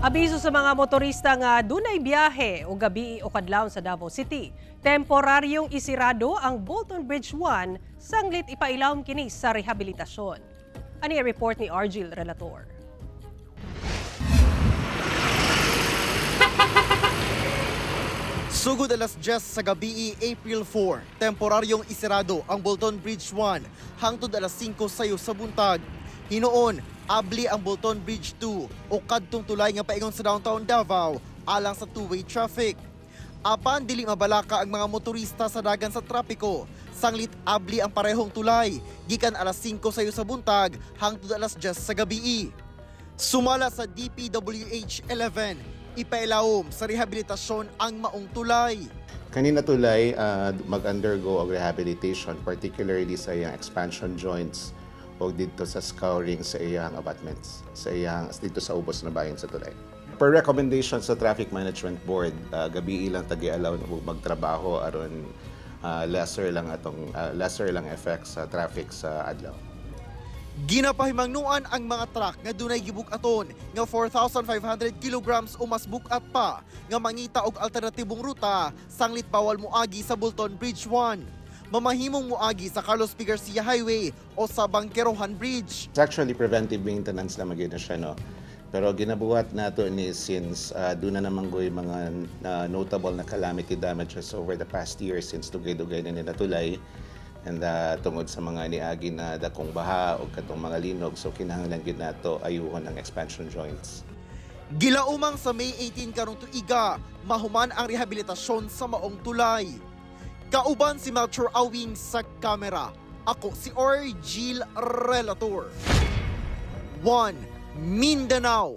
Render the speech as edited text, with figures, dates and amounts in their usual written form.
Abiso sa mga motorista nga dunay biyahe o gabi o kadlawon sa Davao City. Temporaryong isirado ang Bolton Bridge 1 sanglit ipailawom kini sa rehabilitasyon. Ani report ni Argil Relator. Sugod alas 10 sa gabi, April 4, temporaryong isirado ang Bolton Bridge 1 hangtod alas 5 sayo sa buntag. Hinuon, abli ang Bolton Bridge 2 o kadtong tulay nga paingon sa downtown Davao alang sa two-way traffic. Apan dili mabalaka ang mga motorista sa dagan sa trapiko. Sanglit abli ang parehong tulay gikan alas 5 sayo sa buntag hangtod alas 10 sa gabi. Sumala sa DPWH 11, ipailawom sa rehabilitasyon ang maong tulay. Kanina tulay mag-undergo og rehabilitation, particularly sa iyang expansion joints o dito sa scouring sa iyang abutments, sa iyang dito sa ubos na bahin sa tulay. Per recommendation sa Traffic Management Board, gabi ilang tagi-allow na magtrabaho aron lesser lang atong lesser lang effect sa traffic sa adlaw. Ginapahimangnuan ang mga truck nga dunay gibuk-aton nga 4,500 kilograms o mas bukat pa nga mangita og alternatibong ruta sanglit bawal moagi sa Bolton Bridge 1. Mamahimong moagi sa Carlos P. Garcia Highway o sa Bangkerohan Bridge. It's actually preventive maintenance lang magyud na siya, no? Pero ginabuhat nato ni since doon na naman goy mga notable na calamity damages over the past years since dugay-dugay na nila tulay. And tungod sa mga niagi na dakong baha o katong mga linog, so kinahanglan gyud nato ayuhon ang expansion joints. Gilaumang sa May 18 karong tuiga, mahuman ang rehabilitasyon sa maong tulay. Kauban si Melchor Awing sa kamera. Ako si Orgil Relator. 1 Mindanao.